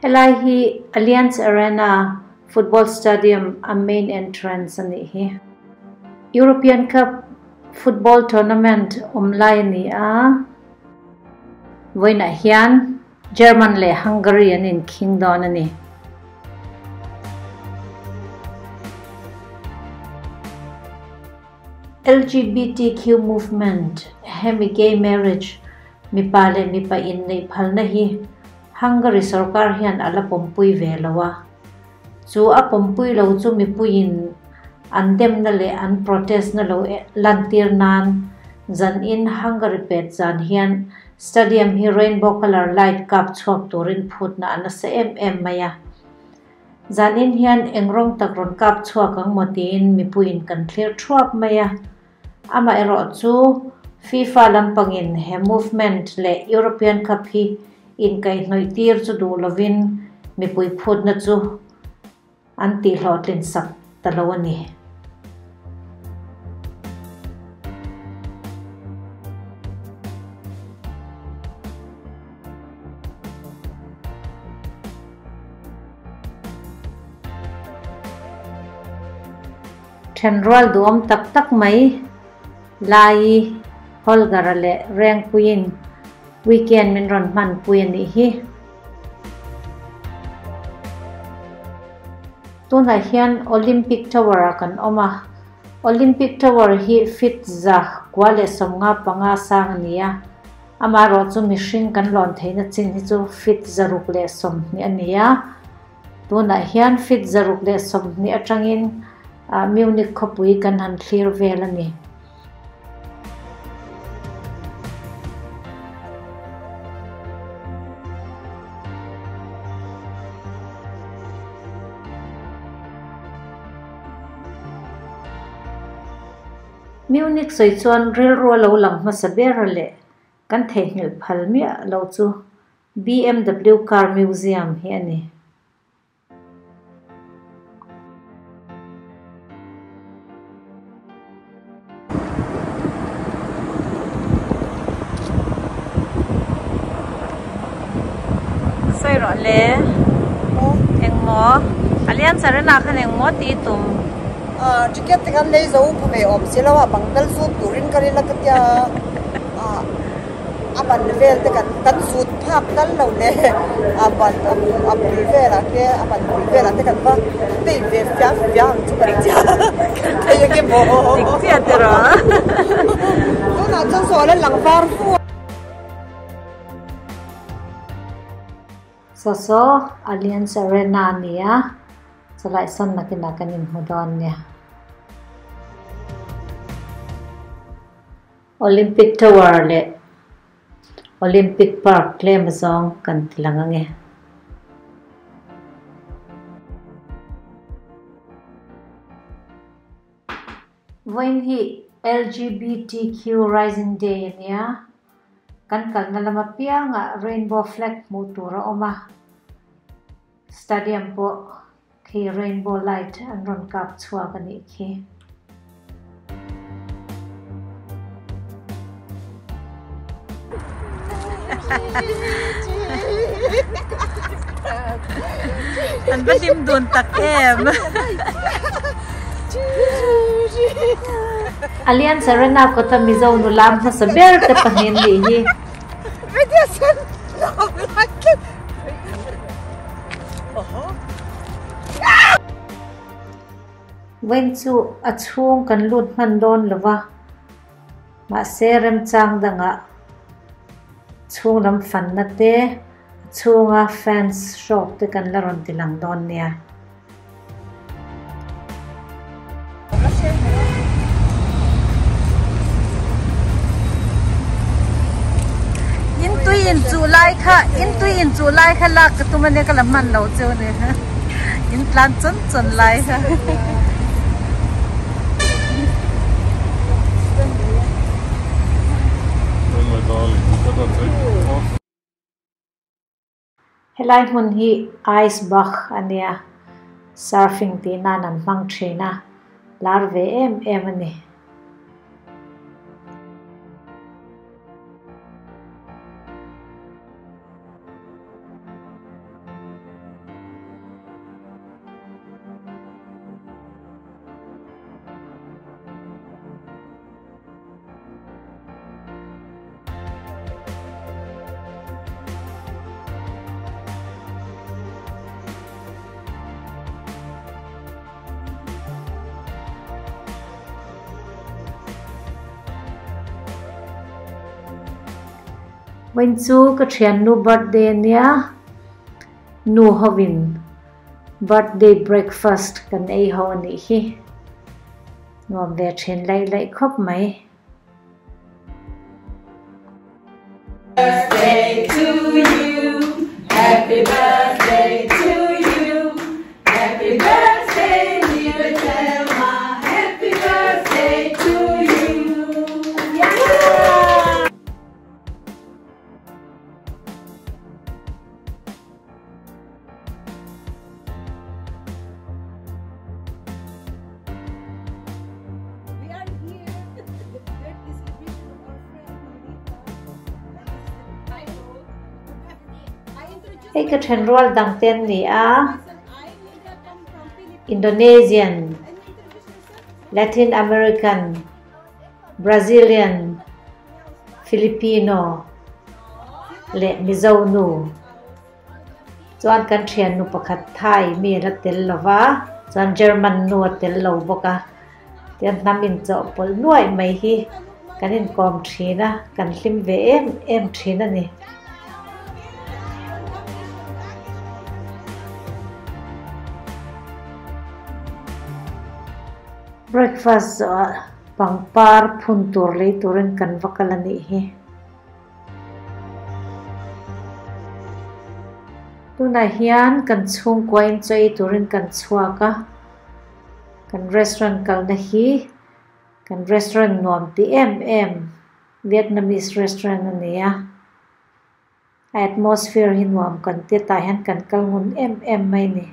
Helai hi Allianz Arena Football Stadium a main entrance a nih hi. European Cup Football Tournament awm lai a ni a, vawiinah hian German leh Hungary an inkhing dawn a ni. LGBTQ movement, hemi gay marriage, mipa leh mipa inneih phalna hi Hungary sorkar hian a la pawmpui ve lo a. Chu a pawmpui lo chu mipuiin an demna leh an protest-na lo lantir nan zanin Hungary pet zan hian stadium hi rainbow colour light kap chhuak turin phutna a nasa em em mai a. Zanin hian eng rawng tak rawn kap chhuak ang maw tiin mipuiin kan thlir thuap mai a. Amaherawh chu FIFA lampangin he movement leh European Cup hi inkaihhnawih tir chu duh lovin mipui phutna chu an tihhlawhtlin sak ta lo a ni. Thenrual duhawm tak tak mai Lai Holger-a leh Rengpuiin weekend min rawn hmanpui a nih hi. Tunah hian Olympic Tower-ah kan awm a, Olympic Tower hi feet 195 sang a ni a, amaherawhchu mihring kan lawn theihna chin hi chu feet 620 a ni a. Tunah hian feet 620 atangin Munich khawpui kan han thlir vel a ni. Munich sawi chuan rilru a lo lang hmasa ber leh kan theihnghilh phal miah lo chu BMW Car Museum hi a ni. Sawi rawh le. Engmaw? Allianz Arena khan engmaw tih i tum? Ticket te khan lei zo pha ve awm si lo a, bang dal zut turin ka rin a ka tia. A ban vel te kan kan zut phak tal lo le a ban a a bul velah te a ban bul velah te kan va pei ve fiam fiam ang chu kan tia kan thei ang emaw Dik chiah te rawh tunah chuan saw ala lang var fu a. Saw saw Allianz Arena a ni a, chulai sawn nakinah kan inhmu dawn nia. Olympic Tower leh Olympic Park tlem azawng kan ti lang ange. Vawiin hi LGBTQ Rising Day a nia, kan kalna lam apiangah rainbow flag hmuh tur a awm a, stadium pawh Khi rainbow light an rawn kap chhuak a nih khi. An va hlim dun tak em. Allianz Arena kawta Mizo nula hmasa ber te pahnih an nih hi. Vawiin chu a chhung kan lut hman dawn lo va, mahse remchang dangah chhung lam fanna te, a chhunga fans hrawk te kan la rawn ti lang dawn nia. In tui in chuh lai kha in tui in chuh lai kha lak ka tum ania ka la hman lo chu ani in tlan chawn chawn lai kha. Helai hmun hi Ice Bach a nia, surfing tih nan an hmang thin a, lar ve em em a ni. Vawiin chu ka thiannu birthday ania nu hovin birthday breakfast kan ei ho anih hi nuam ve thin laih laih khawp mai. Hei ka thenrual dang te an ni a, Indonesian, Latin American, Brazilian, Filipino leh Mizo nu. Chuan kan thiannu pakhat Thai mi a la tel lo va, chuan German nu a tel lo bawk a. Tiang hnam inchawhpawlh nuaih mai hi kan inkawm thin a, kan hlim ve em em thin a ni. Breakfast zawhah pangpar phun tur lei turin kan va kal a nih hi. Tunah hian kan chhungkua in chaw ei turin kan chhuak a, kan restaurant kalna hi kan restaurant nuam ti em em Vietnamese restaurant a ni a, a atmosphere hi nuam kan ti a tah hian kan kal ngun em em mai a ni.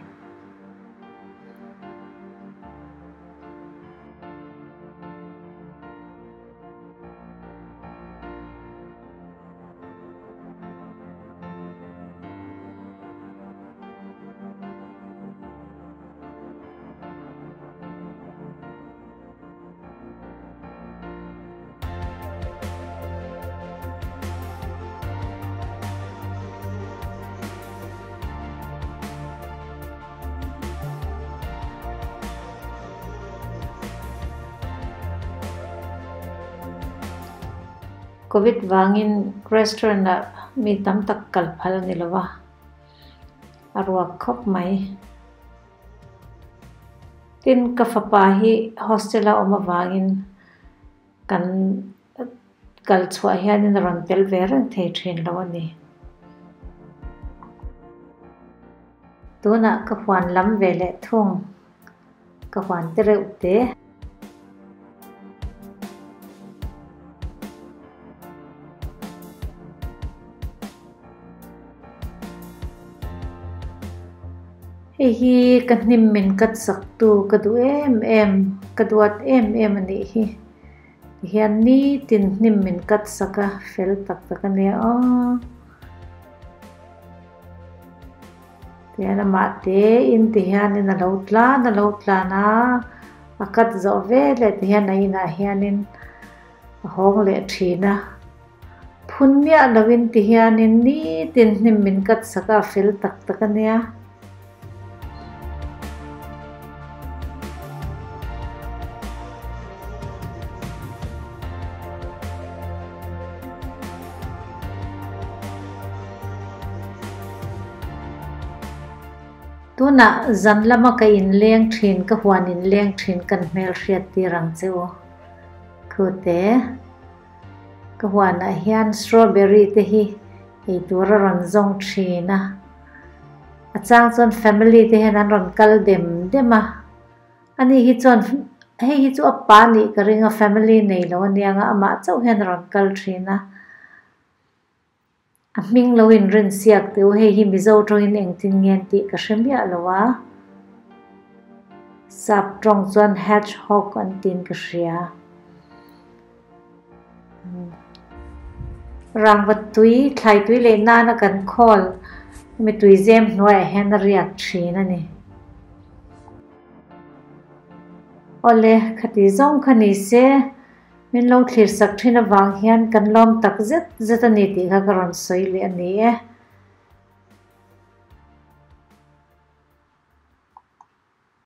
Covid vangin restaurant ah mi tam tak kal phal a ni lo va, a ruak khawp mai. Tin, ka fapa hi hostel a awm avangin kan kal chhuah hianin a rawn tel ve reng thei thin lo a ni. Tunah ka huan lam ve leh thung, ka huan te reuh te. Hei hi ka hnim min cut sak tu ka duh em em, ka duat em em a nih hi. Tihian nitin hnim min cut sak a, fel tak tak a nia aw. Tihian amah tein tihianin a lo tlan a lo tlan a, a cut zawh veleh tihian a inah hianin a hawng leh thin a. Phun miah loin ti hianin nitin hnim min cut sak a, a fel tak tak a nia. Tunah zan lama ka inleng thin, ka huan inleng thin kan hmelhriat tir ang che u. Khute. Ka huanah hian strawberry te hi ei tur a rawn zawng thin a, a chang chuan family te hian an rawn kal dem dem a, ani hi chuan hei hi chu a pa nih ka ring a family nei lo aniang a amah chauh hian a rawn kal thin a, a hming lo inrin siak teh u hei hi Mizo tawngin engtin nge an tih ka hre miah lo a, sap tawng chuan hedgehog an tiin ka hria. Rangva tui, thlai tui leh nana kan khawl hemi tui zem hnuaiah hian a riak thin a ni. Awle, khati zawng kha ni se, min lo thlir sak thin avang hian kan lawm tak zet zet a ni tih kha ka rawn sawi leh a ni e.